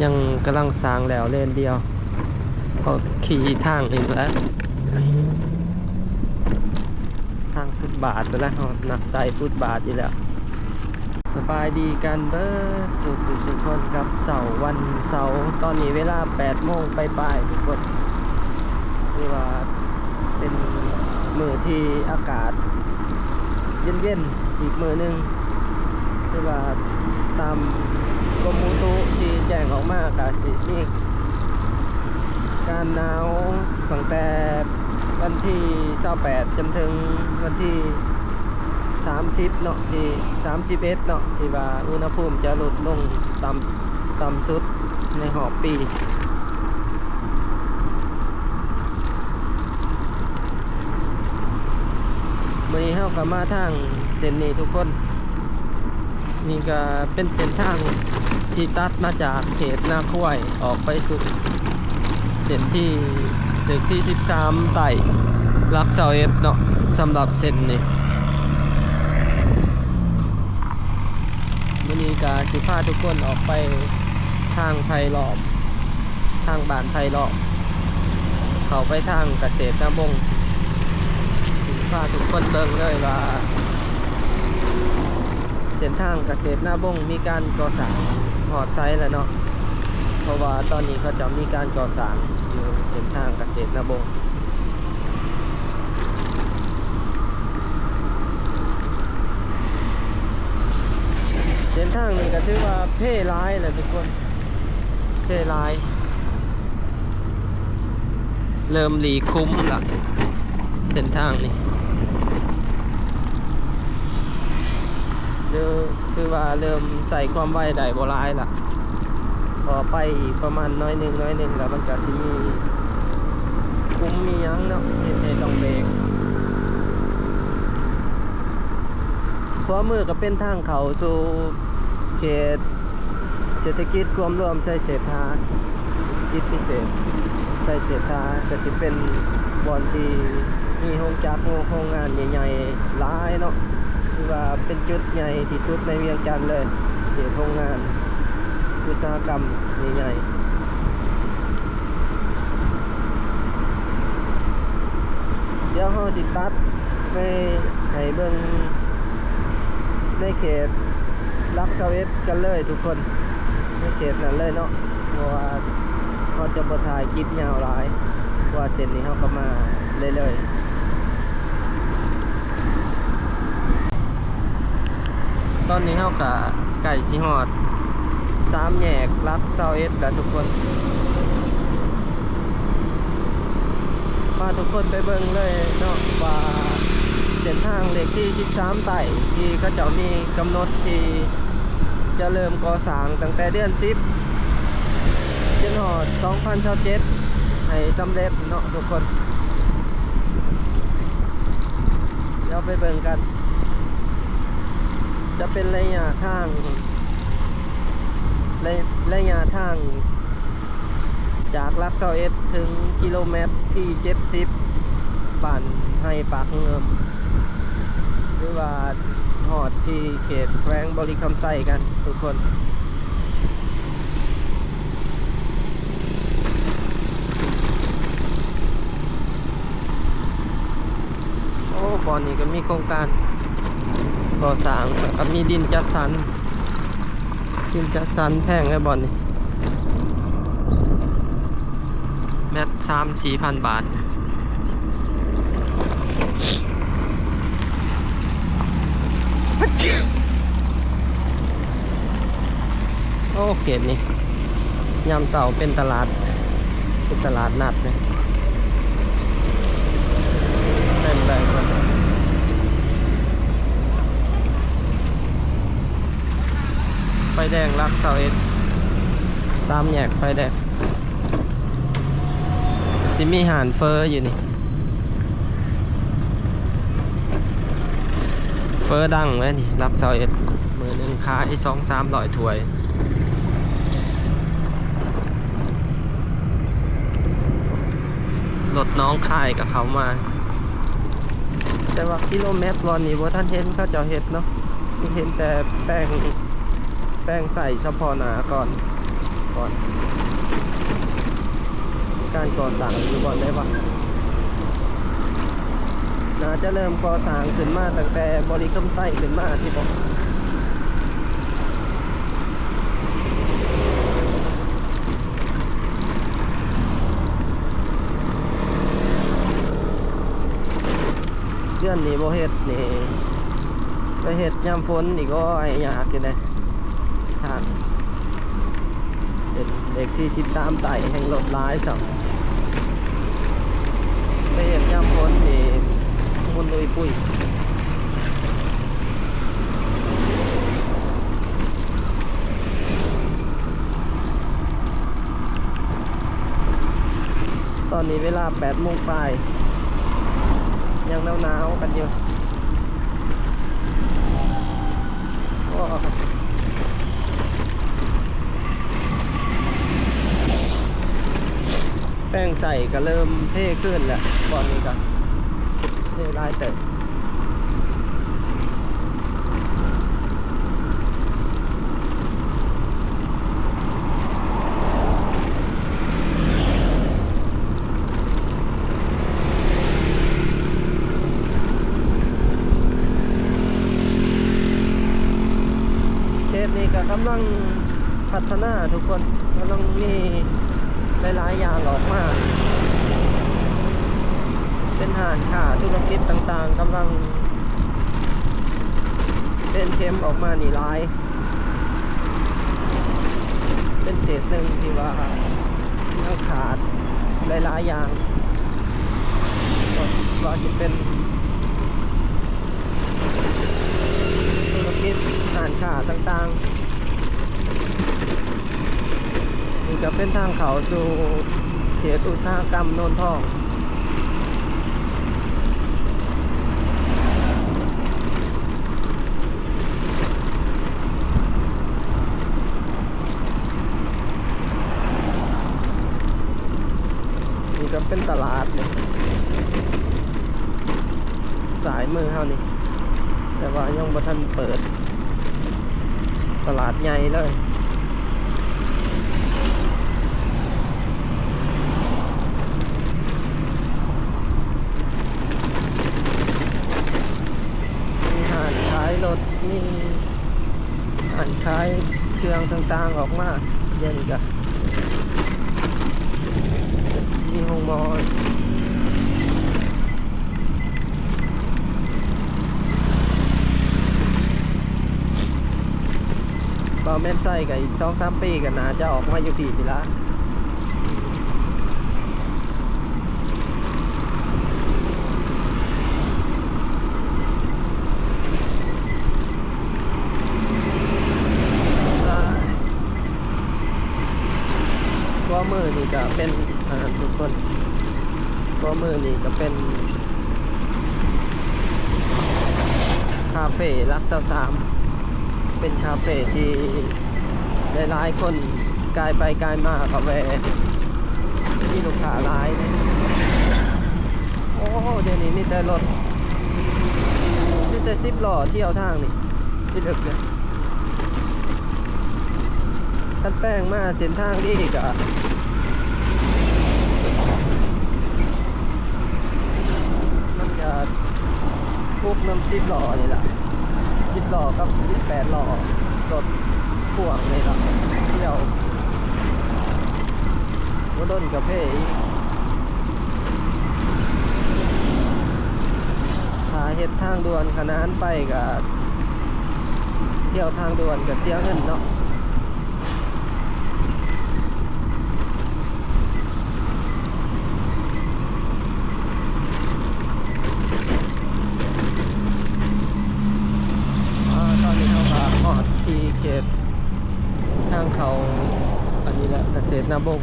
ຍັງກຳລັງສ້າງແລ້ວເລນດຽວ ເຂົາຂີ່ທາງນີ້ແຫຼະ ທາງຟຸດບາດແລ້ວ ເຮົານັ່ງໄຕ່ຟຸດບາດຢູ່ແລ້ວ. ສະບາຍດີກັນເບິດສູ່ຜູ້ສູ່ຄົນ ກັບເຊົ້າວັນເສົາ ຕອນນີ້ເວລາແປດໂມງປາຍໆ ທຸກຄົນ ຖືວ່າເປັນມື້ທີ່ອາກາດເຢັນໆ ອີກມື້ໜຶ່ງ ຄືວ່າຕາມກົມອຸຕຸທີ່ແຈ້ງອອກມາ ກະຊິມີການໜາວຕັ້ງແຕ່ວັນທີຊາວແປດ ຈົນເຖິງວັນທີສາມສິບເນາະ ທີສາມສິບເອັດເນາະ ທີ່ວ່າອຸນຫະພູມຈະຫຼຸດລົງຕ່ຳ ຕ່ຳສຸດໃນຮອບປີ. ມື້ນີ້ເຮົາກໍມາທາງເສັ້ນນີ້ທຸກຄົນ ນີ້ກໍເປັນເສັ້ນທາງທີ່ຕັດມາຈາກເຂດນາຄວາຍອອກໄປສູ່ເສັ້ນທີ່ ເລກທີສິບສາມໃຕ້ ຫຼັກຊາວເອັດເນາະ ສຳລັບເສັ້ນນີ້. ມື້ນີ້ກະຊິພາທຸກຄົນອອກໄປທາງໄຜ່ລ້ອມ ທາງບ້ານໄຜ່ລ້ອມ ເຂົ້າໄປທາງກະເສດນາບົງ ຊິພາທຸກຄົນເບິ່ງເລີຍວ່າ ເສັ້ນທາງກະເສດນາບົງມີການກໍ່ສ້າງຮອດໃສແລ້ວເນາະ ເພາະວ່າຕອນນີ້ເຂົາເຈົ້າມີການກໍ່ສ້າງຢູ່ເສັ້ນທາງກະເສດນາບົງ. ເສັ້ນທາງນີ້ກໍຖືວ່າເພຫຼາຍແຫຼະທຸກຄົນ ເພຫຼາຍ ເລີ່ມຫຼີກຂຸມລະ ເສັ້ນທາງນີ້ ຄື ຄືວ່າເລີ່ມໃຊ້ຄວາມໄວໄດ້ບໍ່ຫຼາຍລະ ພໍໄປອີກປະມານໜ້ອຍໜຶ່ງ ໜ້ອຍໜຶ່ງ ແລ້ວມັນກໍຊິມີຂຸມມີຫຍັງເນາະ ເຮັດໃຫ້ຕ້ອງເບຣກ. ຂວາມືກໍເປັນທາງເຂົ້າສູ່ເຂດເສດຖະກິດກວມລວມໄຊເສດຖາ ເສດຖະກິດພິເສດໄຊເສດຖາ ກໍຊິເປັນບ່ອນທີ່ມີໂຮງຈັກ ໂຮງງານໃຫຍ່ໆຫຼາຍເນາະ ຖືວ່າເປັນຈຸດໃຫຍ່ທີ່ສຸດໃນວຽງຈັນເລີຍ ເຂດໂຮງງານອຸດສາຫະກຳໃຫຍ່ໆ. ດຽວເຮົາຊິຕັດໄປໃຫ້ເບິ່ງໃນເຂດຫຼັກຊາວເອັດກັນເລີຍທຸກຄົນ ໃນເຂດນັ້ນເລີຍເນາະ ເພາະວ່າເຮົາຈະບໍ່ຖ່າຍຄລິບຍາວຫຼາຍ ເພາະວ່າເສັ້ນນີ້ເຮົາກໍມາເລື້ອຍໆ. ຕອນນີ້ເຮົາກະໃກ້ຊິຮອດສາມແຍກຫຼັກຊາວເອັດແລ້ວທຸກຄົນ ພາທຸກຄົນໄປເບິ່ງເລີຍເນາະ ວ່າເສັ້ນທາງເລກທີສິບສາມໃຕ້ ທີ່ເຂົາເຈົ້າມີກຳນົດທີ່ຈະເລີ່ມກໍ່ສ້າງຕັ້ງແຕ່ເດືອນສິບ ຈົນຮອດສອງພັນຊາວເຈັດ ໃຫ້ສຳເລັດເນາະທຸກຄົນ. ດຽວໄປເບິ່ງກັນ ຈະເປັນໄລຍະທາງ ໄລ ໄລຍະທາງຈາກຫຼັກຊາວເອັດ ເຖິງກິໂລແມັດທີເຈັດສິບ ບ້ານໄຮ່ປາກເງິມ ຫຼືວ່າຮອດທີ່ເຂດແຂວງບໍລິຄຳໄຊກັນທຸກຄົນ. ໂອ້ ບ່ອນນີ້ກໍມີໂຄງການກໍ່ສ້າງ ແລ້ວກໍມີດິນຈັດສັນ ດິນຈັດສັນແພງເດ້ບ່ອນນີ້ ແມັດສາມສີ່ພັນບາດ. ໂອ້ ເຂດນີ້ຍາມເຊົ້າເປັນຕະຫຼາດ ເປັນຕະຫຼາດນັດເດ້ ເຕັມໄປໝົດ. ໄຟແດງຫຼັກຊາວເອັດ ສາມແຍກໄຟແດງ ຊິມີຮ້ານເຝີຢູ່ນີ້ ເຝີດັງເລີຍນີ້ ຫຼັກຊາວເອັດ ມື້ໜຶ່ງຂາຍສອງສາມຮ້ອຍຖ້ວຍ ລົດໜອງຄາຍກໍເຂົ້າມາ ແຕ່ວ່າກິໂລແມັດບ່ອນນີ້ບໍ່ທັນເຫັນເຂົາເຈົ້າເຮັດເນາະ ເຫັນແຕ່ແປງ ແປງໃສ່ສະເພາະໜ້າກ່ອນ ເພ ການກໍ່ສ້າງຢູ່ບ່ອນໃດວະ? ໜ້າຈະເລີ່ມກໍ່ສ້າງຂຶ້ນມາຕັ້ງແຕ່ບໍລິຄຳໄຊຂຶ້ນມາທີ່ບໍ ເດືອນນີ້ບໍ່ເຮັດນີ້ ໄປເຮັດຍາມຝົນອີກ ໂອ້ຍ ຍາກຢູ່ເດ້ ທາງເສັ້ນເລກທີສິບສາມໃຕ້ແຮ່ງລົດຫຼາຍຊ້ຳ ໄປເຮັດຍາມຝົນນີ້ ໝຸ່ນລຸຍປຸຍ. ຕອນນີ້ເວລາແປດໂມງປາຍ ຍັງໜາວໆກັນຢູ່. ໂອ້ ແປງໃສ່ກໍເລີ່ມເທຂຶ້ນແລ້ວ ບ່ອນນີ້ກໍເທຫຼາຍເຕີບ. ເຂດນີ້ກໍກຳລັງພັດທະນາທຸກຄົນ ກຳລັງມີຫຼາຍໆຢ່າງອອກມາ ເປັນຮ້ານຄ້າ ທຸລະກິດຕ່າງໆ ກຳລັງເປັນເຂັມອອກມານີ້ຫຼາຍ ເປັນເຂດໜຶ່ງທີ່ວ່າຍັງຂາດຫຼາຍໆຢ່າງ ບໍ່ວ່າຊິເປັນທຸລະກິດ ຮ້ານຄ້າຕ່າງໆ. ນີ້ກໍເປັນທາງເຂົ້າສູ່ເຂດອຸດສາຫະກຳໂນນທອງ. ນີ້ກໍເປັນຕະຫຼາດ ຊ້າຍມືເຮົານີ້ ແຕ່ວ່າຍັງບໍ່ທັນເປີດ ຕະຫຼາດໃຫຍ່ເລີຍ. ມີຮ້ານຂາຍລົດ ມີຮ້ານຂາຍເຄື່ອງຕ່າງໆອອກມາ ດຽວນີ້ກະມີໂຮງໝໍ. ບ່າວແມ່ນໄຊກະອີກສອງສາມປີກະໜ້າຈະອອກມາຢູ່ພີ້ນີ້ລະ. ຂວາມືນີ້ກະເປັນ ອ່າ ທຸກຄົນ ຂວາມືນີ້ກະເປັນ ຄາເຟຫຼັກຊາວສາມ ເປັນຄາເຟທີ່ຫຼາຍໆຄົນກາຍໄປກາຍມາກໍແວ່ ມີລູກຄ້າຫຼາຍເດ້. ໂອ້ ດຽວນີ້ມີແຕ່ລົດ ມີແຕ່ສິບລໍ້ທ່ຽວທາງນີ້ ທີ່ເລິກເດ້. ຄັນແປງມາເສັ້ນທາງດີກະ ມັນກະປຸກນຳສິບລໍ້ນີ້ລະ ສິບລໍ້ກັບສິບແປດລໍ້ ລົດພ່ວງນີ້ລະ ທ່ຽວ ບໍ່ດົນກະເພອີກ. ຖ້າເຮັດທາງດ່ວນຂະໜານໄປກະ ທ່ຽວທາງດ່ວນກະເສຍເງິນເນາະ. ອາ ຕອນນີ້ເຮົາກະຮອດທີ່ເຂດທາງເຂົ້າ ອັນນີ້ແຫຼະ ກະເສດນາບົງ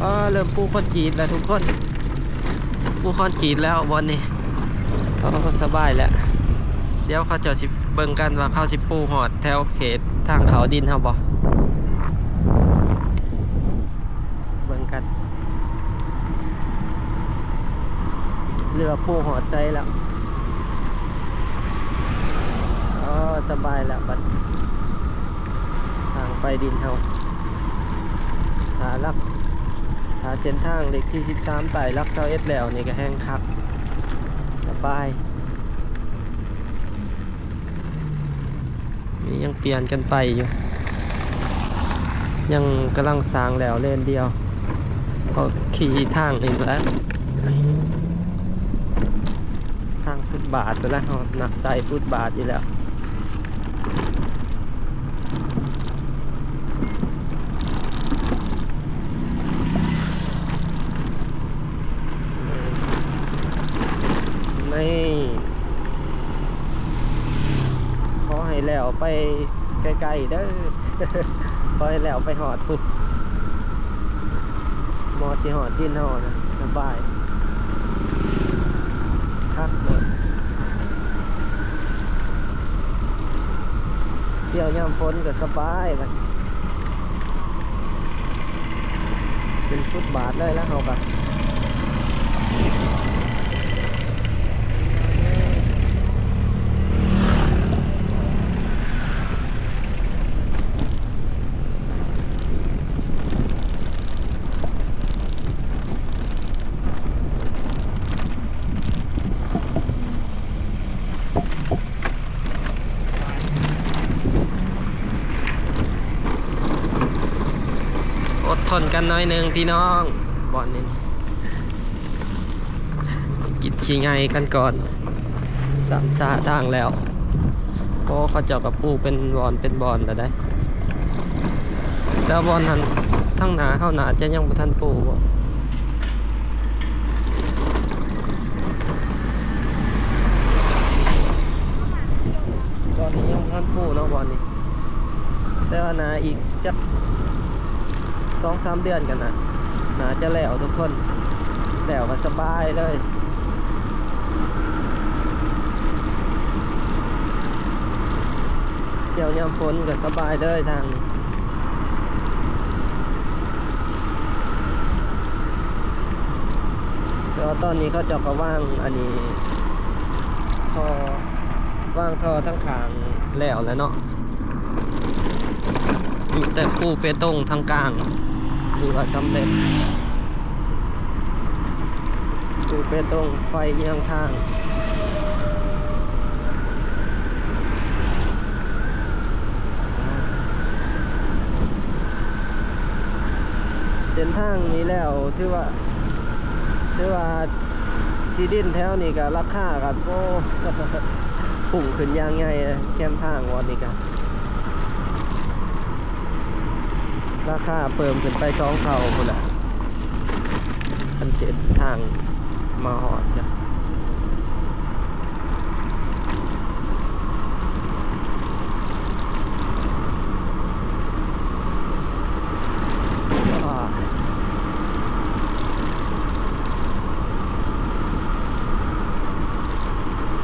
ອາ ເລີ່ມປູຄອນກຣີດແລ້ວທຸກຄົນ ປູຄອນກຣີດແລ້ວບ່ອນນີ້ ໂອ້ ສະບາຍແລ້ວ. ດຽວເຂົາເຈົ້າຊິເບິ່ງກັນວ່າເຂົາຊິປູຮອດແຖວເຂດທາງເຂົ້າດິນເຮົາບໍ່ ເບິ່ງກັນ ຫຼືວ່າປູຮອດໃສແລ້ວ. ໄປແລ້ວບັດ ທາງໄປດິນເຮົາ ຖ້າຫຼັກ ຖ້າເສັ້ນທາງເລກທີສິບສາມ ໄປຫຼັກຊາວເອັດແລ້ວນີ້ກໍແຮ່ງຄັກ ສະບາຍ. ນີ້ຍັງປ່ຽນກັນໄປຢູ່ ຍັງກຳລັງສ້າງແລ້ວເລນດຽວ ເຮົາຂີ່ທາງນີ້ແຫຼະ ທາງຟຸດບາດພຸ້ນແຫຼະ ເຮົານັກໄຕ່ຟຸດບາດຢູ່ແລ້ວ. ນີ້ ຂໍໃຫ້ແລ້ວໄປໄກໆເດີ້ ຂໍໃຫ້ແລ້ວໄປຮອດພຸ້ນ ບໍ່ຊິຮອດດິນເຮົານະ ສະບາຍຄັກໂລດ. ທ່ຽວຍາມຝົນກໍສະບາຍບັດ ເປັນຟຸດບາດເລີຍລະເຮົາກໍ ອົດທົນກັນໜ້ອຍໜຶ່ງພີ່ນ້ອງ ບ່ອນນີ້ ກິນຂີ້ໄຫງ່ກັນກ່ອນ ສາມສາທາງແລ້ວ. ໂອ້ ເຂົາເຈົ້າກໍປູເປັນບ່ອນເປັນບ່ອນແລ້ວໄດ໋ ແຕ່ບ່ອນຫັ້ນ ທາງໜ້າເຮົາໜ້າຈະຍັງບໍ່ທັນປູບໍ? ບ່ອນນີ້ຍັງບໍ່ທັນປູເນາະ ບ່ອນນີ້ ແຕ່ວ່າໜ້າອີກຈັກສອງສາມເດືອນກັນນະ ໜ້າຈະແລ້ວທຸກຄົນ ແລ້ວກໍສະບາຍເລີຍ. ທ່ຽວຍາມຝົນກໍສະບາຍເລີຍທາງນີ້ ແຕ່ວ່າຕອນນີ້ເຂົາເຈົ້າກໍວາງອັນນີ້ ທໍ່ ວາງທໍ່ທາງຂ້າງແລ້ວແຫຼະເນາະ ມີແຕ່ປູເປຕົງທາງກາງ ຖືວ່າສຳເລັດ ປູເປຕົງ ໄຟເຍືອງທາງ. ເສັ້ນທາງນີ້ແລ້ວ ຖືວ່າ ຖືວ່າທີ່ດິນແຖວນີ້ກໍລາຄາກໍ ໂອ້ ພຸ່ງຂຶ້ນຢ່າງໃຫຍ່ ແຄມທາງບ່ອນນີ້ກໍ ລາຄາເພີ່ມຂຶ້ນໄປສອງເທົ່າພຸ້ນແຫຼະ ຄັນເສັ້ນທາງມາຮອດກະ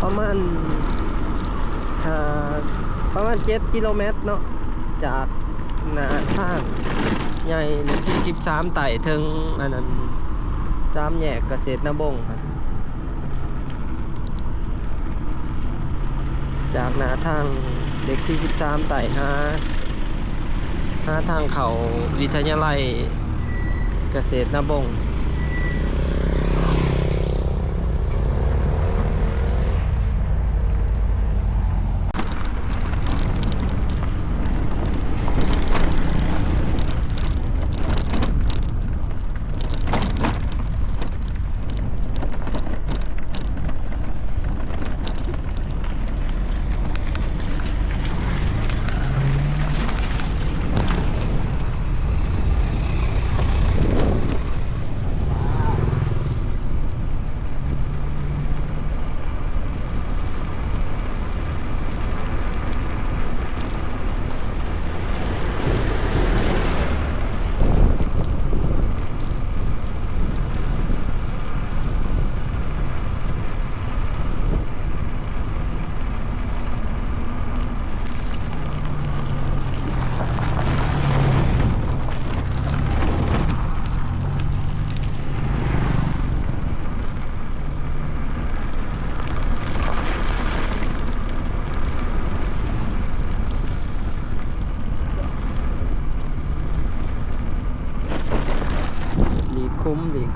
ປະມານ ອ່າ ປະມານເຈັດກິໂລແມັດເນາະ ຈາກໜ້າທາງໃຫຍ່ເລກທີສິບສາມ ໄຕ່ເຖິງອັນນັ້ນ ສາມແຍກກະເສດນາບົງຫັ້ນ ຈາກໜ້າທາງເລກທີສິບສາມ ໄຕ່ຫາ ຫາທາງເຂົ້າວິທະຍາໄລກະເສດນາບົງ. ເ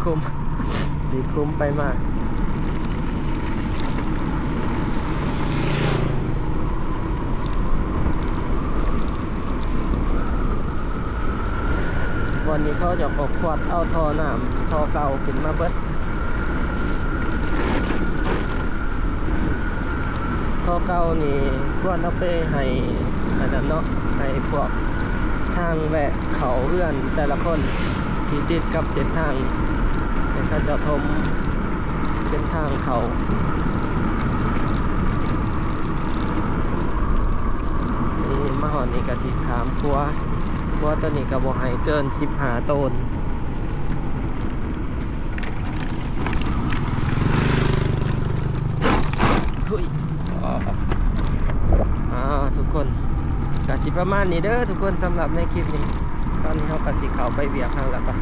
ຄຸມ ດີດຄຸມໄປມາ. ບ່ອນນີ້ເຂົາເຈົ້າກໍຂວັດເອົາທໍ່ນ້ຳ ທໍ່ເກົ່າຂຶ້ນມາເບິດ. ທໍ່ເກົ່ານີ້ຄວນເອົາໄປໃຫ້ອັນນັ້ນເນາະ ໃຫ້ພວກທາງແວະເຂົ້າເຮືອນແຕ່ລະຄົນທີ່ຕິດກັບເສັ້ນທາງ ໃຫ້ເຂົາເຈົ້າຖົມເປັນທາງເຂົ້າ. ນີ້ມາຮອດນີ້ກໍຊິຂ້າມຂົວ ຂົວໂຕນີ້ກໍບໍ່ໃຫ້ເກີນສິບຫ້າໂຕນ. ເຮີ້ຍ ອ່າ ທຸກຄົນ ກະຊິປະມານນີ້ເດີທຸກຄົນ ສຳລັບໃນຄລິບນີ້. ຕອນນີ້ເຮົາກະຊິເຂົ້າໄປວຽກເຮົາແລ້ວກໍ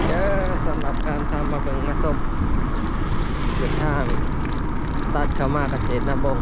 ເດີ ສຳລັບການຕາມມາເບິ່ງມາຊົມເສັ້ນທາງຕັດເຂົ້າມາກະເສດນາບົງ.